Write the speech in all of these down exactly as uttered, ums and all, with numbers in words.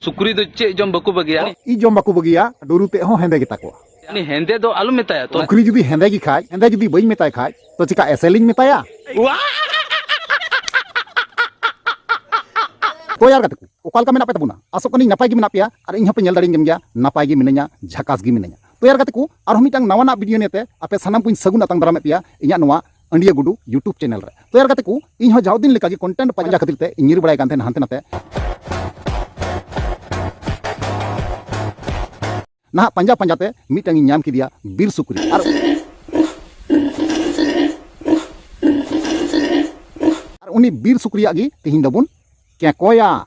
ᱥᱩᱠᱨᱤ ᱫᱚ ᱪᱮᱫ ᱡᱚᱢ ᱵᱟᱠᱚ ᱵᱟᱹᱜᱤᱭᱟ? ᱤᱡ ᱡᱚᱢ ᱵᱟᱠᱚ ᱵᱟᱹᱜᱤᱭᱟ, ᱰᱩᱨᱩ ᱛᱮᱫ ᱦᱚᱸ ᱦᱮᱸᱫᱮ ᱜᱮᱛᱟ ᱠᱚᱣᱟ᱾ ᱩᱱᱤ ᱦᱮᱸᱫᱮ ᱫᱚ ᱟᱞᱚᱢ ᱢᱮᱛᱟᱭᱟ ᱛᱚ᱾ ᱥᱩᱠᱨᱤ ᱡᱩᱫᱤ ᱦᱮᱸᱫᱮ ᱜᱮ ᱠᱷᱟᱡ, ᱦᱮᱸᱫᱮ ᱡᱩᱫᱤ ᱵᱟᱹᱧ ᱢᱮᱛᱟᱭ ᱠᱷᱟᱡ, ᱛᱚ ᱪᱮᱠᱟ ᱮᱥᱮᱞᱤᱧ ᱢᱮᱛᱟᱭᱟ? ᱛᱚ ᱭᱟᱨ ᱜᱟᱛᱮ ᱠᱚ, ᱚᱠᱟ ᱞᱮᱠᱟ ᱢᱮᱱᱟᱜ ᱯᱮ ᱛᱟᱵᱚᱱᱟ? ᱟᱥᱚᱜ ᱠᱟᱹᱱᱟᱹᱧ ᱱᱟᱯᱟᱭ ᱜᱮ ᱢᱮᱱᱟᱜ ᱯᱮᱭᱟ, ᱟᱨ ᱤᱧ ᱦᱚᱸᱯᱮ ᱧᱮᱞ ᱫᱟᱲᱮᱭᱟᱹᱧ ᱠᱟᱱ ᱜᱮᱭᱟ, ᱱᱟᱯᱟᱭ ᱜᱮ ᱢᱤᱱᱟᱹᱧᱟ, ᱡᱷᱟᱠᱟᱥ ᱜᱮ ᱢᱤᱱᱟᱹᱧᱟ᱾ ᱛᱚ ᱭᱟᱨ ᱜᱟᱛᱮ ᱠᱚ, ᱟᱨᱦᱚᱸ ᱢᱤᱫᱴᱟᱝ ᱱᱟᱣᱟᱱᱟᱜ ᱵᱷᱤᱰᱤᱭᱳ ᱱᱤᱭᱮᱛᱮ ᱟᱯᱮ ᱥᱟᱱᱟᱢ ᱠᱚᱧ ᱥᱟᱹᱜᱩᱱ ᱟᱛᱟᱝ ᱫᱟᱨᱟᱢᱮᱫ ᱯᱮᱭᱟ ᱤᱧᱟᱹᱜ ᱱᱚᱣᱟ ᱟᱹᱱᱰᱤᱭᱟᱹ ᱜᱩᱰᱩ YouTube ᱪᱮᱱᱮᱞ ᱨᱮ᱾ ᱛᱚ ᱭᱟᱨ ᱜᱟᱛᱮ ᱠᱚ, ᱤᱧ ᱦᱚᱸ ᱡᱟᱣ ᱫᱤᱱ ᱞᱮᱠᱟᱜᱮ ᱠᱚᱱᱴᱮᱱᱴ ᱯᱟᱸᱡᱟ ᱠᱷᱟᱹᱛᱤᱨ ᱛᱮ ᱤᱧ ᱧᱤᱨ ᱵᱟᱲᱟᱭ ᱠᱟᱱ ᱛᱟᱦᱮᱱᱟ ᱦᱟᱱᱛᱮ ᱱᱟᱛᱮ᱾ ᱱᱟᱦᱟᱜ ᱯᱟᱸᱡᱟ ᱯᱟᱸᱡᱟ ᱛᱮ ᱢᱤᱫᱴᱟᱝ ᱤᱧ ᱧᱟᱢ ᱠᱮᱫᱮᱭᱟ ᱵᱤᱨ ᱥᱩᱠᱨᱤ᱾ ᱟᱨ, ᱟᱨ ᱩᱱᱤ ᱵᱤᱨ ᱥᱩᱠᱨᱤᱭᱟᱜ ᱜᱮ ᱛᱤᱦᱤᱧ ᱫᱚᱵᱚᱱ ᱠᱮᱸᱠᱚᱭᱟ᱾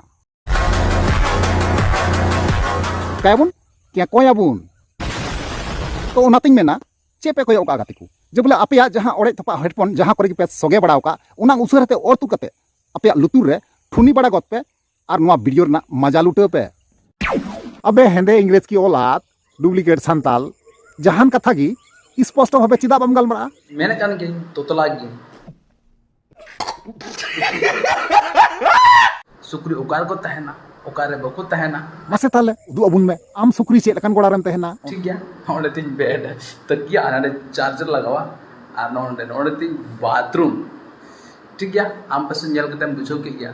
ᱪᱤᱠᱟᱹᱭᱟᱵᱚᱱ? ᱠᱮᱸᱠᱚᱭᱟᱵᱚᱱ᱾ ᱛᱚ ᱚᱱᱟᱛᱤᱧ ᱢᱮᱱᱟ, ᱪᱮᱫ ᱯᱮ ᱠᱚᱭᱚᱜ ᱠᱟᱜᱼᱟ ᱜᱟᱛᱮ ᱠᱚ? ᱡᱮ ᱵᱚᱞᱮ ᱟᱯᱮᱭᱟᱜ ᱡᱟᱦᱟᱸ ᱚᱲᱮᱡ ᱛᱚᱯᱟᱜ ᱦᱮᱰᱯᱷᱳᱱ ᱡᱟᱦᱟᱸ ᱠᱚᱨᱮ ᱜᱮᱯᱮ ᱥᱚᱜᱮ ᱵᱟᱲᱟᱣ ᱠᱟᱜ, ᱚᱱᱟ ᱩᱥᱟᱹᱨᱟ ᱛᱮ ᱚᱨ ᱛᱩᱫ ᱠᱟᱛᱮ ᱟᱯᱮᱭᱟᱜ ᱞᱩᱛᱩᱨ ᱨᱮ ᱴᱷᱩᱱᱤ ᱵᱟᱲᱟ ᱜᱚᱫ ᱯᱮ ᱟᱨ ᱱᱚᱣᱟ ᱵᱷᱤᱰᱤᱭᱳ ᱨᱮᱱᱟᱜ ᱢᱟᱡᱟ ᱞᱩᱴᱟᱹᱣ ᱯᱮ᱾ ᱟᱵᱮ ᱦᱮᱸᱫᱮ ᱤᱝᱨᱮᱡᱽ ᱠᱤ ᱚᱞᱟᱫ, ᱰᱩᱯᱞᱤᱠᱮᱴ ᱥᱟᱱᱛᱟᱞ, ᱡᱟᱦᱟᱱ ᱠᱟᱛᱷᱟ ᱜᱮ ᱥᱯᱚᱥᱴᱚ ᱵᱷᱟᱵᱮ ᱪᱮᱫᱟᱜ ᱵᱟᱢ ᱜᱟᱞᱢᱟᱨᱟᱜᱼᱟ? ᱢᱮᱱᱮᱫ ᱠᱟᱱ ᱜᱤᱭᱟᱹᱧ, ᱛᱚᱛᱞᱟ ᱜᱮ᱾ ᱥᱩᱠᱨᱤ ᱚᱠᱟ ᱨᱮᱠᱚ ᱛᱟᱦᱮᱱᱟ, ᱚᱠᱟ ᱨᱮ ᱵᱟᱠᱚ ᱛᱟᱦᱮᱱᱟ? ᱢᱟᱥᱮ ᱛᱟᱦᱞᱮ ᱩᱫᱩᱜ ᱟᱵᱚᱱ ᱢᱮ, ᱟᱢ ᱥᱩᱠᱨᱤ ᱪᱮᱫ ᱞᱮᱠᱟᱱ ᱜᱚᱲᱟ ᱨᱮᱢ ᱛᱟᱦᱮᱱᱟ? ᱴᱷᱤᱠ ᱜᱮᱭᱟ, ᱱᱚᱰᱮ ᱛᱤᱧ ᱵᱮᱰ, ᱛᱟᱹᱠᱤᱭᱟ ᱟᱨ ᱱᱚᱰᱮ ᱪᱟᱨᱡᱟᱨ ᱞᱟᱜᱟᱣᱟ, ᱟᱨ ᱱᱚᱰᱮ, ᱱᱚᱰᱮ ᱛᱤᱧ ᱵᱟᱛᱷᱨᱩᱢ᱾ ᱴᱷᱤᱠ ᱜᱮᱭᱟ, ᱟᱢ ᱯᱟᱥᱮᱡ ᱧᱮᱞ ᱠᱟᱛᱮᱢ ᱵᱩᱡᱷᱟᱹᱣ ᱠᱮᱫ ᱜᱮᱭᱟ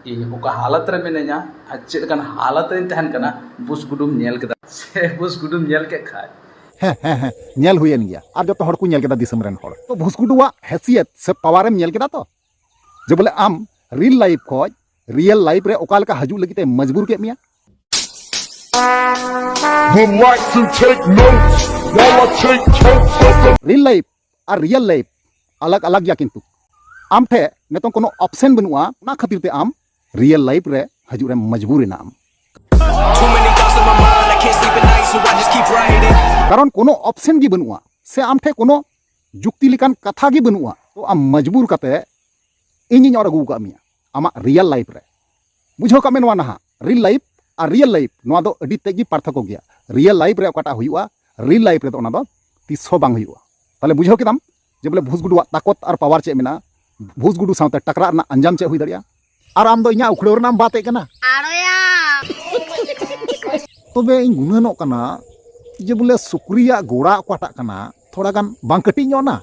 ᱤᱧ ᱚᱠᱟ ᱦᱟᱞᱚᱛ ᱨᱮ ᱢᱤᱱᱟᱹᱧᱟ ᱟᱨ ᱪᱮᱫ ᱞᱮᱠᱟᱱ ᱦᱟᱞᱚᱛ ᱨᱮᱧ ᱛᱟᱦᱮᱱ ᱠᱟᱱᱟ᱾ ᱵᱩᱥ ᱜᱩᱰᱩᱢ ᱧᱮᱞ ᱠᱮᱫᱟ ᱥᱮ? ᱵᱩᱥ ᱜᱩᱰᱩᱢ ᱧᱮᱞ ᱠᱮᱫ ᱠᱷᱟᱡ᱾ ᱦᱮᱸ, ᱦᱮᱸ, ᱦᱮᱸ, ᱧᱮᱞ ᱦᱩᱭᱮᱱ ᱜᱮᱭᱟ, ᱟᱨ ᱡᱚᱛᱚ ᱦᱚᱲ ᱠᱚ ᱧᱮᱞ ᱠᱮᱫᱟ, ᱫᱤᱥᱚᱢ ᱨᱮᱱ ᱦᱚᱲ᱾ ᱛᱚ ᱵᱷᱩᱥ ᱜᱩᱰᱩᱣᱟᱜ ᱦᱮᱥᱤᱭᱟᱛ ᱥᱮ ᱯᱟᱣᱟᱨ ᱮᱢ ᱧᱮᱞ ᱠᱮᱫᱟ ᱛᱚ, ᱡᱮ ᱵᱚᱞᱮ ᱟᱢ ᱨᱤᱞ ᱞᱟᱭᱤᱯ ᱠᱷᱚᱡ ᱨᱤᱭᱮᱞ ᱞᱟᱭᱤᱯ ᱨᱮ ᱚᱠᱟ ᱞᱮᱠᱟ ᱦᱤᱡᱩᱜ ᱞᱟᱹᱜᱤᱫ ᱮ ᱢᱚᱡᱽᱵᱩᱨ ᱠᱮᱫ ᱢᱮᱭᱟ᱾ Would like to take notes while I take totes of the reel life R real life ᱟᱞᱟᱜᱽ ᱟᱞᱟᱜᱽ ᱜᱮᱭᱟ, ᱠᱤᱱᱛᱩ ᱟᱢ ᱴᱷᱮᱱ ᱱᱤᱛᱚᱝ ᱠᱳᱱᱳ ᱚᱯᱥᱮᱱ ᱵᱟᱹᱱᱩᱜᱼᱟ, ᱚᱱᱟ ᱠᱷᱟᱹᱛᱤᱨ ᱛᱮ ᱟᱢ ᱨᱤᱭᱮᱞ ᱞᱟᱭᱤᱯ ᱨᱮ ᱦᱤᱡᱩᱜ ᱨᱮᱢ ᱢᱚᱡᱽᱵᱩᱨ ᱮᱱᱟ ᱟᱢ᱾ Too many thoughts on my mind, I can't sleep at night, so I just keep writing. ᱠᱟᱨᱚᱱ ᱠᱳᱱᱳ ᱚᱯᱥᱮᱱ ᱜᱮ ᱵᱟᱹᱱᱩᱜᱼᱟ, ᱥᱮ ᱟᱢ ᱴᱷᱮᱱ ᱠᱳᱱᱳ ᱡᱩᱠᱛᱤ ᱞᱮᱠᱟᱱ ᱠᱟᱛᱷᱟ ᱜᱮ ᱵᱟᱹᱱᱩᱜᱼᱟ, ᱛᱚ ᱟᱢ ᱢᱚᱡᱽᱵᱩᱨ ᱠᱟᱛᱮ ᱤᱧᱤᱧ ᱚᱨ ᱟᱹᱜᱩ ᱟᱠᱟᱫ ᱢᱮᱭᱟ ᱟᱢᱟᱜ ᱨᱤᱭᱮᱞ ᱞᱟᱭᱤᱯ ᱨᱮ᱾ ᱵᱩᱡᱷᱟᱹᱣ ᱠᱟᱜ ᱢᱮ ᱱᱚᱣᱟ ᱱᱟᱦᱟᱜ, ᱨᱤᱞ ᱞᱟᱭᱤᱯ ᱟᱨ ᱨᱤᱭᱮᱞ ᱞᱟᱭᱤᱯ, ᱱᱚᱣᱟ ᱫᱚ ᱟᱹᱰᱤ ᱛᱮᱫ ᱜᱮ ᱯᱟᱨᱛᱷᱚᱠᱠᱚ ᱜᱮᱭᱟ᱾ ᱨᱤᱭᱮᱞ ᱞᱟᱭᱤᱯ ᱨᱮ ᱚᱠᱟᱴᱟᱜ ᱦᱩᱭᱩᱜᱼᱟ, ᱨᱤᱞ ᱞᱟᱭᱤᱯ ᱨᱮᱫᱚ ᱚᱱᱟ ᱫᱚ ᱛᱤᱥ ᱦᱚᱸ ᱵᱟᱝ ᱦᱩᱭᱩᱜᱼᱟ᱾ ᱛᱟᱦᱞᱮ ᱵᱩᱡᱷᱟᱹᱣ ᱠᱮᱫᱟᱢ ᱡᱮ ᱵᱚᱞᱮ ᱵᱷᱩᱥ ᱜᱩᱰᱩᱣᱟᱜ ᱛᱟᱠᱚᱛ ᱟᱨ ᱯᱟᱣᱟᱨ ᱪᱮᱫ ᱢᱮᱱᱟᱜᱼᱟ, ᱵᱷᱩᱥ ᱜᱩᱰᱩ ᱥᱟᱶᱛᱮ ᱴᱟᱠᱨᱟᱜ ᱨᱮᱱᱟᱜ ᱟᱧᱡᱟᱢ ᱪᱮᱫ ᱦᱩᱭ ᱫᱟᱲᱮᱭᱟᱜᱼᱟ᱾ ᱟᱨ ᱟᱢ ᱫᱚ ᱤᱧᱟᱹᱜ ᱩᱠᱷᱲᱟᱹᱣ ᱨᱮᱱᱟᱜ ᱮᱢ ᱵᱟᱛᱮᱜ ᱠᱟᱱᱟ᱾ ᱟᱲᱚᱭᱟ᱾ ᱛᱚᱵᱮ ᱤᱧ ᱜᱩᱱᱟᱹᱱᱚᱜ ᱠᱟᱱᱟ ᱡᱮ ᱵᱚᱞᱮ ᱥᱩᱠᱨᱤᱭᱟᱜ ᱜᱚᱲᱟ ᱚᱠᱟᱴᱟᱜ ᱠᱟᱱᱟ, ᱛᱷᱚᱲᱟ ᱜᱟᱱ ᱵᱟᱝ ᱠᱟᱹᱴᱤᱡ ᱧᱚᱜ ᱱᱟ?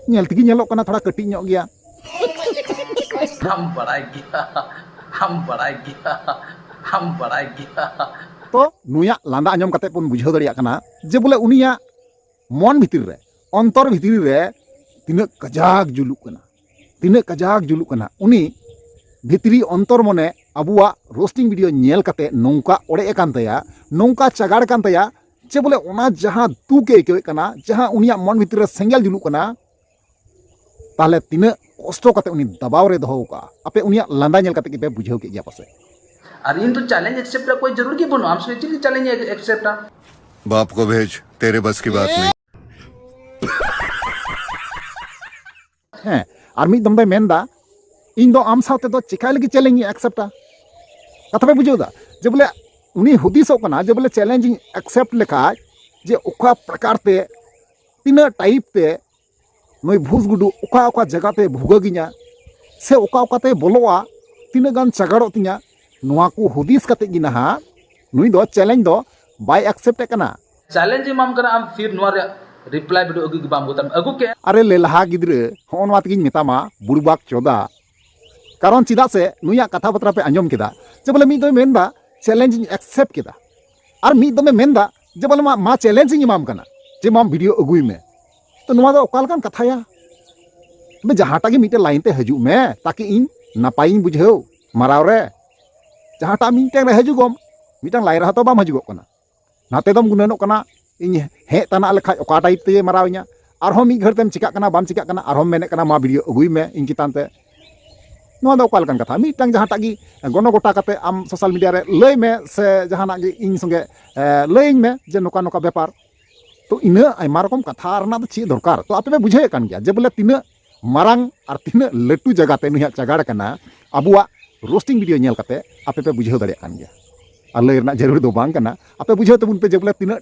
ᱧᱮᱞ ᱛᱮᱜᱮ ᱧᱮᱞᱚᱜ ᱠᱟᱱᱟ ᱛᱷᱚᱲᱟ ᱠᱟᱹᱴᱤᱡ ᱧᱚᱜ ᱜᱮᱭᱟ᱾ ᱟᱢ ᱵᱟᱲᱟᱭ ᱜᱮᱭᱟ, ᱟᱢ ᱵᱟᱲᱟᱭ ᱜᱮᱭᱟ, ᱟᱢ ᱵᱟᱲᱟᱭ ᱜᱮᱭᱟ᱾ ᱛᱚ ᱱᱩᱭᱟᱜ ᱞᱟᱸᱫᱟ ᱟᱸᱡᱚᱢ ᱠᱟᱛᱮ ᱵᱚᱱ ᱵᱩᱡᱷᱟᱹᱣ ᱫᱟᱲᱮᱭᱟᱜ ᱠᱟᱱᱟ ᱡᱮ ᱵᱚᱞᱮ ᱩᱱᱤᱭᱟᱜ ᱢᱚᱱ ᱵᱷᱤᱛᱤᱨ ᱨᱮ, ᱚᱱᱛᱚᱨ ᱵᱷᱤᱛᱤᱨ ᱨᱮ ᱛᱤᱱᱟᱹᱜ ᱠᱟᱡᱟᱠ ᱡᱩᱞᱩᱜ ᱠᱟᱱᱟ, ᱛᱤᱱᱟᱹᱜ ᱠᱟᱡᱟᱠ ᱡᱩᱞᱩᱜ ᱠᱟᱱᱟ᱾ ᱩᱱᱤ ᱵᱷᱤᱛᱨᱤ ᱚᱱᱛᱚᱨ ᱢᱚᱱᱮ ᱟᱵᱚᱣᱟᱜ ᱨᱳᱥᱴᱤᱝ ᱵᱷᱤᱰᱤᱭᱳ ᱧᱮᱞ ᱠᱟᱛᱮ ᱱᱚᱝᱠᱟ ᱚᱲᱮᱡ ᱟᱠᱟᱱ ᱛᱟᱭᱟ, ᱱᱚᱝᱠᱟ ᱪᱟᱜᱟᱲ ᱟᱠᱟᱱ ᱛᱟᱭᱟ, ᱡᱮ ᱵᱚᱞᱮ ᱚᱱᱟ ᱡᱟᱦᱟᱸ ᱫᱩᱠ ᱮ ᱟᱹᱭᱠᱟᱹᱣᱮᱫ ᱠᱟᱱᱟ, ᱡᱟᱦᱟᱸ ᱩᱱᱤᱭᱟᱜ ᱢᱚᱱ ᱵᱷᱤᱛᱨᱤ ᱨᱮ ᱥᱮᱸᱜᱮᱞ ᱡᱩᱞᱩᱜ ᱠᱟᱱᱟ, ᱛᱟᱦᱞᱮ ᱛᱤᱱᱟᱹᱜ ᱠᱚᱥᱴᱚ ᱠᱟᱛᱮ ᱩᱱᱤ ᱫᱟᱵᱟᱣ ᱨᱮ ᱫᱚᱦᱚ ᱟᱠᱟᱫᱼᱟ᱾ ᱟᱯᱮ ᱩᱱᱤᱭᱟᱜ ᱞᱟᱸᱫᱟ ᱧᱮᱞ ᱠᱟᱛᱮ ᱜᱮᱯᱮ ᱵᱩᱡᱷᱟᱹᱣ ᱠᱮᱫ ᱜᱮᱭᱟ ᱯᱟᱥᱮ᱾ ᱟᱨ ᱤᱧ ᱫᱚ ᱪᱮᱞᱮᱧᱡᱽ ᱮᱠᱥᱮᱯᱴ ᱨᱮᱭᱟᱜ ᱠᱳᱭ ᱡᱟᱹᱨᱩᱲ ᱜᱮ ᱵᱟᱹᱱᱩᱜᱼᱟ᱾ ᱟᱢ ᱥᱚᱸᱜᱮ ᱪᱮᱫ ᱞᱟᱹᱜᱤᱫ ᱪᱮᱞᱮᱧᱡᱽ ᱮᱠᱥᱮᱯᱴᱟ? बाप को भेज, तेरे बस की बात नहीं। ᱦᱮᱸ, ᱟᱨ ᱢᱤᱫ ᱫᱚᱢ ᱫᱚᱭ ᱢᱮᱱᱫᱟ, ᱤᱧ ᱫᱚ ᱟᱢ ᱥᱟᱶᱛᱮ ᱫᱚ ᱪᱮᱠᱟ ᱞᱟᱹᱜᱤᱫ ᱪᱮᱞᱮᱧᱡᱽ ᱤᱧ ᱮᱠᱥᱮᱯᱴᱟ? ᱠᱟᱛᱷᱟ ᱯᱮ ᱵᱩᱡᱷᱟᱹᱣ ᱫᱟ? ᱡᱮ ᱵᱚᱞᱮ ᱩᱱᱤ ᱦᱩᱫᱤᱥᱚᱜ ᱠᱟᱱᱟ ᱡᱮ ᱵᱚᱞᱮ ᱪᱮᱞᱮᱧᱡᱽ ᱤᱧ ᱮᱠᱥᱮᱯᱴ ᱞᱮᱠᱷᱟᱡ ᱡᱮ ᱚᱠᱟ ᱯᱨᱚᱠᱟᱨ ᱛᱮ, ᱛᱤᱱᱟᱹᱜ ᱴᱟᱭᱤᱯ ᱛᱮ ᱱᱩᱭ ᱵᱷᱩᱥ ᱜᱩᱰᱩ ᱚᱠᱟ ᱚᱠᱟ ᱡᱟᱭᱜᱟ ᱛᱮ ᱵᱷᱩᱜᱟᱹᱜᱤᱧᱟ ᱥᱮ ᱚᱠᱟ ᱚᱠᱟ ᱛᱮ ᱵᱚᱞᱚᱜᱼᱟ, ᱛᱤᱱᱟᱹᱜ ᱜᱟᱱ ᱪᱟᱜᱟᱲᱚᱜ ᱛᱤᱧᱟ, ᱱᱚᱣᱟ ᱠᱚ ᱦᱩᱫᱤᱥ ᱠᱟᱛᱮ ᱜᱮ ᱱᱟᱦᱟᱜ ᱱᱩᱭ ᱫᱚ ᱪᱮᱞᱮᱧᱡᱽ ᱫᱚ ᱵᱟᱭ ᱮᱠᱥᱮᱯᱴ ᱮᱫ ᱠᱟᱱᱟ᱾ ᱪᱮᱞᱮᱧᱡᱽ ᱮᱢᱟᱢ ᱠᱟᱱᱟ, ᱟᱢ ᱯᱷᱤᱨ ᱱᱚᱣᱟ ᱨᱮᱭᱟᱜ ᱨᱤᱯᱞᱟᱭ ᱵᱷᱤᱰᱤᱭᱳ ᱟᱹᱜᱩ ᱜᱮ ᱵᱟᱢ ᱟᱹᱜᱩ ᱛᱟᱢ, ᱟᱹᱜᱩ ᱠᱮᱫ᱾ ᱟᱨᱮ ᱞᱮᱞᱦᱟ ᱜᱤᱫᱽᱨᱟᱹ, ᱦᱚᱸᱜᱼᱚ ᱱᱚᱣᱟ ᱛᱮᱜᱤᱧ ᱢᱮᱛᱟᱢᱟ ᱵᱩᱲᱵᱟᱠ ᱪᱚᱫᱟ᱾ ᱠᱟᱨᱚᱱ ᱪᱮᱫᱟᱜ ᱥᱮ ᱱᱩᱭᱟᱜ ᱠᱟᱛᱷᱟ ᱵᱟᱛᱨᱟ ᱯᱮ ᱟᱸᱡᱚᱢ ᱠᱮᱫᱟ ᱡᱮ ᱵᱚᱞᱮ ᱢᱤᱫ ᱫᱚᱭ ᱢᱮᱱᱫᱟ ᱪᱮᱞᱮᱧᱡᱽ ᱤᱧ ᱮᱠᱥᱮᱯᱴ ᱠᱮᱫᱟ, ᱟᱨ ᱢᱤᱫ ᱫᱚᱢᱮ ᱢᱮᱱᱫᱟ ᱡᱮ ᱵᱚᱞᱮ ᱢᱟ, ᱢᱟ ᱪᱮᱞᱮᱧᱡᱽ ᱤᱧ ᱮᱢᱟᱢ ᱠᱟᱱᱟ ᱡᱮ ᱢᱟ ᱵᱷᱤᱰᱤᱭᱳ ᱟᱹᱜᱩᱭ ᱢᱮ᱾ ᱛᱚ ᱱᱚᱣᱟ ᱫᱚ ᱚᱠᱟ ᱞᱮᱠᱟᱱ ᱠᱟᱛᱷᱟᱭᱟ? ᱟᱵᱮ ᱡᱟᱦᱟᱸᱴᱟᱜ ᱜᱮ ᱢᱤᱫᱴᱮᱱ ᱞᱟᱭᱤᱱ ᱛᱮ ᱦᱤᱡᱩᱜ ᱢᱮ, ᱛᱟᱠᱤ ᱤᱧ ᱱᱟᱯᱟᱭᱤᱧ ᱵᱩᱡᱷᱟᱹᱣ ᱢᱟᱨᱟᱣ ᱨᱮ᱾ ᱡᱟᱦᱟᱸᱴᱟᱜ ᱢᱤᱫᱴᱮᱱ ᱨᱮ ᱦᱤᱡᱩᱜᱚᱢ, ᱢᱤᱫᱴᱟᱝ ᱞᱟᱭᱤᱱ ᱨᱮᱦᱚᱸ ᱛᱚ ᱵᱟᱢ ᱦᱤᱡᱩᱜᱚᱜ ᱠᱟᱱᱟ᱾ ᱱᱟᱛᱮ ᱫᱚᱢ ᱜᱩᱱᱟᱹᱱᱚᱜ ᱠᱟᱱᱟ ᱤᱧ ᱦᱮᱡ ᱛᱟᱱᱟᱜ ᱞᱮᱠᱷᱟᱡ ᱚᱠᱟ ᱴᱟᱭᱤᱯ ᱛᱮ ᱢᱟᱨᱟᱣ ᱤᱧᱟ, ᱟᱨᱦᱚᱸ ᱢᱤᱫ ᱜᱷᱟᱹᱲᱤᱡ ᱛᱮᱢ ᱪᱤᱠᱟᱜ ᱠᱟᱱᱟ, ᱵᱟᱢ ᱪᱤᱠᱟᱜ ᱠᱟᱱᱟ, ᱟᱨᱦᱚᱸᱢ ᱢᱮᱱᱮᱫ ᱠᱟᱱᱟ ᱢᱟ ᱵᱷᱤᱰᱤᱭᱳ ᱟᱹᱜᱩᱭ ᱢᱮ ᱤᱧ ᱪᱮᱛᱟᱱ ᱛᱮ᱾ ᱱᱚᱣᱟ ᱫᱚ ᱚᱠᱟ ᱞᱮᱠᱟᱱ ᱠᱟᱛᱷᱟ? ᱢᱤᱫᱴᱟᱝ ᱡᱟᱦᱟᱸᱴᱟᱜ ᱜᱮ ᱜᱚᱱᱚ ᱜᱚᱴᱟ ᱠᱟᱛᱮ ᱟᱢ ᱥᱳᱥᱟᱞ ᱢᱤᱰᱤᱭᱟ ᱨᱮ ᱞᱟᱹᱭ ᱢᱮ, ᱥᱮ ᱡᱟᱦᱟᱱᱟᱜ ᱜᱮ ᱤᱧ ᱥᱚᱸᱜᱮ, ᱮ, ᱞᱟᱹᱭᱟᱹᱧ ᱢᱮ ᱡᱮ ᱱᱚᱝᱠᱟ ᱱᱚᱝᱠᱟ ᱵᱮᱯᱟᱨ᱾ ᱛᱚ ᱤᱱᱟᱹ ᱟᱭᱢᱟ ᱨᱚᱠᱚᱢ ᱠᱟᱛᱷᱟ ᱨᱮᱱᱟᱜ ᱫᱚ ᱪᱮᱫ ᱫᱚᱨᱠᱟᱨ? ᱛᱚ ᱟᱯᱮ ᱯᱮ ᱵᱩᱡᱷᱟᱹᱣᱮᱫ ᱠᱟᱱ ᱜᱮᱭᱟ ᱡᱮ ᱵᱚᱞᱮ ᱛᱤᱱᱟᱹᱜ ᱢᱟᱨᱟᱝ ᱟᱨ ᱛᱤᱱᱟᱹᱜ ᱞᱟᱹᱴᱩ ᱡᱟᱭᱜᱟ ᱛᱮ ᱱᱩᱭᱟᱜ ᱪᱟᱜᱟᱲ ᱠᱟᱱᱟ᱾ ᱟᱵᱚᱣᱟᱜ ᱨᱳᱥᱴᱤᱝ ᱵᱷᱤᱰᱤᱭᱳ ᱧᱮᱞ ᱠᱟᱛᱮ ᱟᱯᱮ ᱯᱮ ᱵᱩᱡᱷᱟᱹᱣ ᱫᱟᱲᱮᱭᱟᱜ ᱠᱟᱱ ᱜᱮᱭᱟ᱾ ᱟᱨ ᱞᱟᱹᱭ ᱨᱮᱱᱟᱜ ᱡᱟᱹᱨᱩᱲ ᱫᱚ ᱵᱟᱝ ᱠᱟᱱᱟ᱾ ᱟᱯᱮ ᱵᱩᱡᱷᱟᱹᱣ ᱛᱟᱵᱚᱱ ᱯᱮ ᱡᱮ ᱵᱚᱞᱮ ᱛᱤᱱᱟᱹᱜ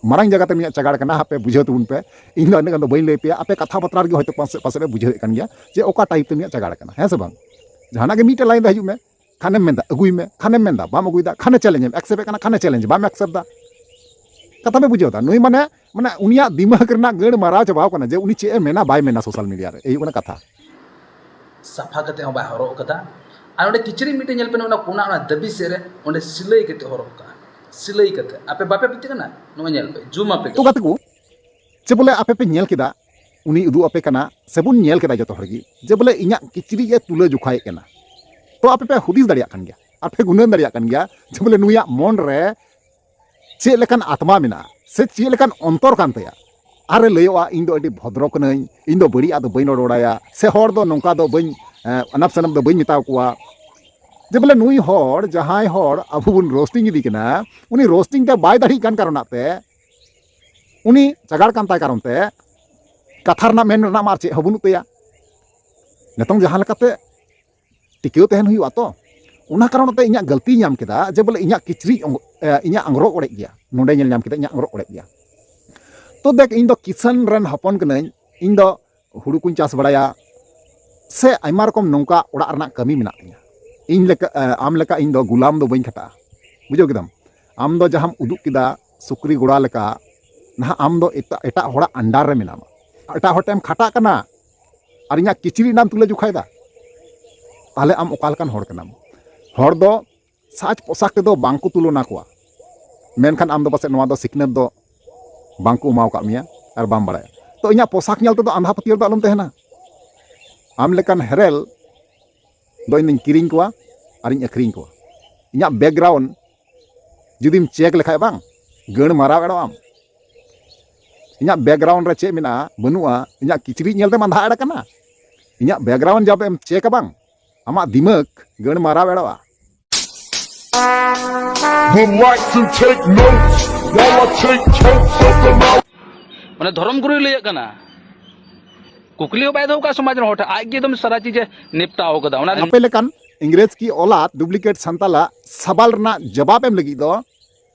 ᱢᱟᱨᱟᱝ ᱡᱟᱭᱜᱟ ᱛᱮ ᱱᱩᱭᱟᱜ ᱪᱟᱜᱟᱲ ᱠᱟᱱᱟ, ᱟᱯᱮ ᱵᱩᱡᱷᱟᱹᱣ ᱛᱟᱵᱚᱱ ᱯᱮ᱾ ᱤᱧ ᱫᱚ ᱤᱱᱟᱹᱜ ᱜᱟᱱ ᱫᱚ ᱵᱟᱹᱧ ᱞᱟᱹᱭ ᱯᱮᱭᱟ, ᱟᱯᱮ ᱠᱟᱛᱷᱟ ᱵᱟᱛᱨᱟ ᱨᱮᱜᱮ ᱦᱚᱭᱛᱳ ᱯᱟᱥᱮᱡ, ᱯᱟᱥᱮᱡ ᱯᱮ ᱵᱩᱡᱷᱟᱹᱣᱮᱫ ᱠᱟᱱ ᱜᱮᱭᱟ ᱡᱮ ᱚᱠᱟ ᱴᱟᱭᱤᱯ ᱛᱮ ᱱᱩᱭᱟᱜ ᱪᱟᱜᱟᱲ ᱠᱟᱱᱟ, ᱦᱮᱸ ᱥᱮ ᱵᱟᱝ? ᱡᱟᱦᱟᱱᱟᱜ ᱜᱮ ᱢᱤᱫᱴᱮᱱ ᱞᱟᱭᱤᱱ ᱨᱮ ᱦᱤᱡᱩᱜ ᱢᱮ, ᱠᱷᱟᱱᱮᱢ ᱢᱮᱱᱫᱟ ᱟᱹᱜᱩᱭ ᱢᱮ, ᱠᱷᱟᱱᱮᱢ ᱢᱮᱱᱫᱟ ᱵᱟᱢ ᱟᱹᱜᱩᱭᱮᱫᱟ, ᱠᱷᱟᱱᱮ ᱪᱮᱞᱮᱧᱡᱽ ᱮᱢ ᱮᱠᱥᱮᱯᱴ ᱮᱫ ᱠᱟᱱᱟ, ᱠᱷᱟᱱᱮ ᱪᱮᱞᱮᱧᱡᱽ ᱵᱟᱢ ᱮᱠᱥᱮᱯᱴ ᱮᱫᱟ᱾ ᱠᱟᱛᱷᱟ ᱯᱮ ᱵᱩᱡᱷᱟᱹᱣ ᱮᱫᱟ? ᱱᱩᱭ ᱢᱟᱱᱮ, ᱢᱟᱱᱮ ᱩᱱᱤᱭᱟᱜ ᱫᱤᱢᱟᱜᱽ ᱨᱮᱱᱟᱜ ᱜᱟᱹᱲ ᱢᱟᱨᱟᱣ ᱪᱟᱵᱟᱣ ᱠᱟᱱᱟ ᱡᱮ ᱩᱱᱤ ᱪᱮᱫ ᱮ ᱢᱮᱱᱟ ᱵᱟᱭ ᱢᱮᱱᱟ ᱥᱳᱥᱟᱞ ᱢᱤᱰᱤᱭᱟ ᱨᱮ, ᱮᱭ ᱦᱩᱭᱩᱜ ᱠᱟᱱᱟ ᱠᱟᱛᱷᱟ᱾ ᱥᱟᱯᱷᱟ ᱠᱟᱛᱮ ᱦᱚᱸ ᱵᱟᱭ ᱦᱚᱨᱚᱜ ᱟᱠᱟᱫᱟ᱾ ᱟᱨ ᱚᱸᱰᱮ ᱠᱤᱪᱨᱤᱡ ᱢᱤᱫᱴᱮᱱ ᱧᱮᱞ ᱯᱮ, ᱚᱱᱟ ᱠᱚᱱᱟ, ᱚᱱᱟ ᱫᱟᱹᱵᱤ ᱥᱮᱫ ᱨᱮ ᱚᱸᱰᱮ ᱥᱤᱞᱟᱹᱭ ᱠᱟᱛᱮ ᱦᱚᱨᱚᱜ ᱟᱠᱟᱫᱟ, ᱥᱤᱞᱟᱹᱭ ᱠᱟᱛᱮ᱾ ᱟᱯᱮ ᱵᱟᱯᱮ ᱯᱟᱹᱛᱭᱟᱹᱜ ᱠᱟᱱᱟ? ᱱᱚᱣᱟ ᱧᱮᱞ ᱯᱮ, ᱡᱩᱢ ᱟᱯᱮ᱾ ᱛᱚ ᱜᱟᱛᱮ ᱠᱚ, ᱪᱮ ᱵᱚᱞᱮ ᱟᱯᱮ ᱯᱮ ᱧᱮᱞ ᱠᱮᱫᱟ, ᱩᱱᱤ ᱩᱫᱩᱜ ᱟᱯᱮ ᱠᱟᱱᱟ, ᱥᱮᱵᱚᱱ ᱧᱮᱞ ᱠᱮᱫᱟ ᱡᱚᱛᱚ ᱦᱚᱲ ᱜᱮ, ᱡᱮ ᱵᱚᱞᱮ ᱤᱧᱟᱜ ᱠᱤᱪᱨᱤᱡ ᱮ ᱛᱩᱞᱟᱹ ᱡᱚᱠᱷᱟᱭᱮᱫ ᱠᱟᱱᱟ᱾ ᱛᱚ ᱟᱯᱮ ᱯᱮ ᱦᱩᱫᱤᱥ ᱫᱟᱲᱮᱭᱟᱜ ᱠᱟᱱ ᱜᱮᱭᱟ, ᱟᱨ ᱯᱮ ᱜᱩᱱᱟᱹᱱ ᱫᱟᱲᱮᱭᱟᱜ ᱠᱟᱱ ᱜᱮᱭᱟ ᱡᱮ ᱵᱚᱞᱮ ᱱᱩᱭᱟᱜ ᱢᱚᱱ ᱨᱮ ᱪᱮᱫ ᱞᱮᱠᱟᱱ ᱟᱛᱢᱟ ᱢᱮᱱᱟᱜᱼᱟ ᱥᱮ ᱪᱮᱫ ᱞᱮᱠᱟᱱ ᱚᱱᱛᱚᱨ ᱠᱟᱱ ᱛᱟᱭᱟ᱾ ᱟᱨᱮ ᱞᱟᱹᱭᱚᱜᱼᱟ, "ᱤᱧ ᱫᱚ ᱟᱹᱰᱤ ᱵᱷᱚᱫᱨᱚ ᱠᱟᱹᱱᱟᱹᱧ, ᱤᱧ ᱫᱚ ᱵᱟᱹᱲᱤᱡᱟᱜ ᱫᱚ ᱵᱟᱹᱧ ᱨᱚᱲ ᱵᱟᱲᱟᱭᱟ, ᱥᱮ ᱦᱚᱲ ᱫᱚ ᱱᱚᱝᱠᱟ ᱫᱚ ᱵᱟᱹᱧ, ᱮᱸ, ᱟᱱᱟᱯ ᱥᱟᱱᱟᱯ ᱫᱚ ᱵᱟᱹᱧ ᱢᱮᱛᱟ ᱠᱚᱣᱟ᱾" ᱡᱮ ᱵᱚᱞᱮ ᱱᱩᱭ ᱦᱚᱲ, ᱡᱟᱦᱟᱸᱭ ᱦᱚᱲ ᱟᱵᱚ ᱵᱚᱱ ᱨᱳᱥᱴᱤᱝ ᱤᱫᱤ ᱠᱟᱱᱟ, ᱩᱱᱤ ᱨᱳᱥᱴᱤᱝ ᱛᱮ ᱵᱟᱭ ᱫᱟᱲᱮᱭᱟᱜ ᱠᱟᱱ ᱠᱟᱨᱚᱱᱟᱜ ᱛᱮ, ᱩᱱᱤ ᱪᱟᱜᱟᱲ ᱠᱟᱱ ᱛᱟᱭ ᱠᱟᱨᱚᱱ ᱛᱮ ᱠᱟᱛᱷᱟ ᱨᱮᱱᱟᱜ ᱢᱮᱱ ᱨᱮᱱᱟᱜ ᱢᱟ ᱟᱨ ᱪᱮᱫ ᱦᱚᱸ ᱵᱟᱹᱱᱩᱜ ᱛᱟᱭᱟ᱾ ᱱᱤᱛᱚᱝ ᱡᱟᱦᱟᱸ ᱞᱮᱠᱟᱛᱮ ᱴᱤᱠᱟᱹᱣ ᱛᱟᱦᱮᱱ ᱦᱩᱭᱩᱜᱼᱟ ᱛᱚ᱾ ᱚᱱᱟ ᱠᱟᱨᱚᱱ ᱛᱮ ᱤᱧᱟᱹᱜ ᱜᱟᱹᱞᱛᱤᱧ ᱧᱟᱢ ᱠᱮᱫᱟ ᱡᱮ ᱵᱚᱞᱮ ᱤᱧᱟᱹᱜ ᱠᱤᱪᱨᱤᱡ ᱚᱝ-, ᱮ, ᱤᱧᱟᱹᱜ ᱟᱝᱨᱚᱵ ᱚᱲᱮᱡ ᱜᱮᱭᱟ, ᱱᱚᱸᱰᱮ ᱧᱮᱞ ᱧᱟᱢ ᱠᱮᱫᱟ ᱤᱧᱟᱹᱜ ᱟᱝᱨᱚᱵ ᱚᱲᱮᱡ ᱜᱮᱭᱟ᱾ ᱛᱚ ᱫᱮᱠ, ᱤᱧ ᱫᱚ ᱠᱤᱥᱟᱹᱱ ᱨᱮᱱ ᱦᱚᱯᱚᱱ ᱠᱟᱹᱱᱟᱹᱧ, ᱤᱧ ᱫᱚ ᱦᱩᱲᱩ ᱠᱚᱧ ᱪᱟᱥ ᱵᱟᱲᱟᱭᱟ, ᱥᱮ ᱟᱭᱢᱟ ᱨᱚᱠᱚᱢ ᱱᱚᱝᱠᱟ ᱚᱲᱟᱜ ᱨᱮᱱᱟᱜ ᱠᱟᱹᱢᱤ ᱢᱮᱱᱟᱜ ᱛᱤᱧᱟ᱾ ᱤᱧ ᱞᱮᱠᱟ, ᱮ, ᱟᱢ ᱞᱮᱠᱟ ᱤᱧ ᱫᱚ ᱜᱩᱞᱟᱢ ᱫᱚ ᱵᱟᱹᱧ ᱠᱷᱟᱴᱟᱜᱼᱟ, ᱵᱩᱡᱷᱟᱹᱣ ᱠᱮᱫᱟᱢ? ᱟᱢ ᱫᱚ ᱡᱟᱦᱟᱸᱢ ᱩᱫᱩᱜ ᱠᱮᱫᱟ ᱥᱩᱠᱨᱤ ᱜᱚᱲᱟ ᱞᱮᱠᱟ, ᱱᱟᱦᱟᱜ ᱟᱢ ᱫᱚ ᱮᱴᱟᱜ, ᱮᱴᱟᱜ ᱦᱚᱲᱟᱜ under ᱨᱮ ᱢᱮᱱᱟᱢᱟ, ᱮᱴᱟᱜ ᱦᱚᱲ ᱴᱷᱮᱱ ᱮᱢ ᱠᱷᱟᱴᱟᱜ ᱠᱟᱱᱟ, ᱟᱨ ᱤᱧᱟᱹᱜ ᱠᱤᱪᱨᱤᱡ ᱨᱮᱱᱟᱜ ᱮᱢ ᱛᱩᱞᱟᱹ ᱡᱚᱠᱷᱟᱭᱮᱫᱟ, ᱛᱟᱦᱞᱮ ᱟᱢ ᱚᱠᱟ ᱞᱮᱠᱟᱱ ᱦᱚᱲ ᱠᱟᱱᱟᱢ? ᱦᱚᱲ ᱫᱚ ᱥᱟᱡᱽ ᱯᱳᱥᱟᱠ ᱛᱮᱫᱚ ᱵᱟᱝ ᱠᱚ ᱛᱩᱞᱚᱱᱟ ᱠᱚᱣᱟ, ᱢᱮᱱᱠᱷᱟᱱ ᱟᱢ ᱫᱚ ᱯᱟᱥᱮᱡ ᱱᱚᱣᱟ ᱫᱚ ᱥᱤᱠᱷᱱᱟᱹᱛ ᱫᱚ ᱵᱟᱝ ᱠᱚ ᱮᱢᱟᱣ ᱟᱠᱟᱫ ᱢᱮᱭᱟ ᱟᱨ ᱵᱟᱢ ᱵᱟᱲᱟᱭᱟ᱾ ᱛᱚ ᱤᱧᱟᱹᱜ ᱯᱳᱥᱟᱠ ᱧᱮᱞ ᱛᱮᱫᱚ ᱟᱸᱫᱷᱟ ᱯᱟᱹᱛᱭᱟᱹᱣ ᱫᱚ ᱟᱞᱚᱢ ᱛᱟᱦᱮᱱᱟ᱾ ᱟᱢ ᱞᱮᱠᱟᱱ ᱦᱮᱨᱮᱞ ᱫᱚ ᱤᱧ ᱫᱚᱧ ᱠᱤᱨᱤᱧ ᱠᱚᱣᱟ ᱟᱨᱤᱧ ᱟᱹᱠᱷᱨᱤᱧ ᱠᱚᱣᱟ᱾ ᱤᱧᱟᱹᱜ background ᱡᱩᱫᱤᱢ check ᱞᱮᱠᱷᱟᱡ ᱵᱟᱝ, ᱜᱟᱹᱲ ᱢᱟᱨᱟᱣ ᱮᱲᱚᱜ ᱟᱢ᱾ ᱤᱧᱟᱹᱜ background ᱨᱮ ᱪᱮᱫ ᱢᱮᱱᱟᱜᱼᱟ ᱵᱟᱹᱱᱩᱜᱼᱟ, ᱤᱧᱟᱹᱜ ᱠᱤᱪᱨᱤᱡ ᱧᱮᱞ ᱛᱮᱢ ᱟᱸᱫᱷᱟ ᱮᱲ ᱠᱟᱱᱟ᱾ ᱤᱧᱟᱹᱜ background ᱡᱟᱵ ᱮᱢ ᱪᱮᱠᱟ ᱵᱟᱝ, ᱟᱢᱟᱜ ᱫᱤᱢᱟᱹᱜᱽ ᱜᱟᱹᱲ ᱢᱟᱨᱟᱣ ᱮᱲᱚᱜᱼᱟ᱾ Would like to take notes while I take totes of the mouth. ᱢᱟᱱᱮ ᱫᱷᱚᱨᱚᱢ ᱜᱩᱨᱩᱭ ᱞᱟᱹᱭᱟᱜ ᱠᱟᱱᱟ, ᱠᱩᱠᱞᱤ ᱦᱚᱸ ᱵᱟᱭ ᱫᱚᱦᱚ ᱠᱟᱜᱼᱟ ᱥᱚᱢᱟᱡᱽ ᱨᱮᱱ ᱦᱚᱲ ᱴᱷᱮᱱ, ᱟᱡ ᱜᱮ ᱮᱠᱫᱚᱢ ᱥᱟᱨᱟ ᱪᱤᱡᱮ ᱱᱤᱯᱴᱟᱣ ᱠᱟᱫᱟ᱾ ᱚᱱᱟ ᱟᱯᱮ ᱞᱮᱠᱟᱱ ᱤᱝᱨᱮᱡᱽ ᱠᱤ ᱚᱞᱟᱫ duplicate ᱥᱟᱱᱛᱟᱞᱟᱜ ᱥᱟᱵᱟᱞ ᱨᱮᱱᱟᱜ ᱡᱚᱵᱟᱵ ᱮᱢ ᱞᱟᱹᱜᱤᱫ ᱫᱚ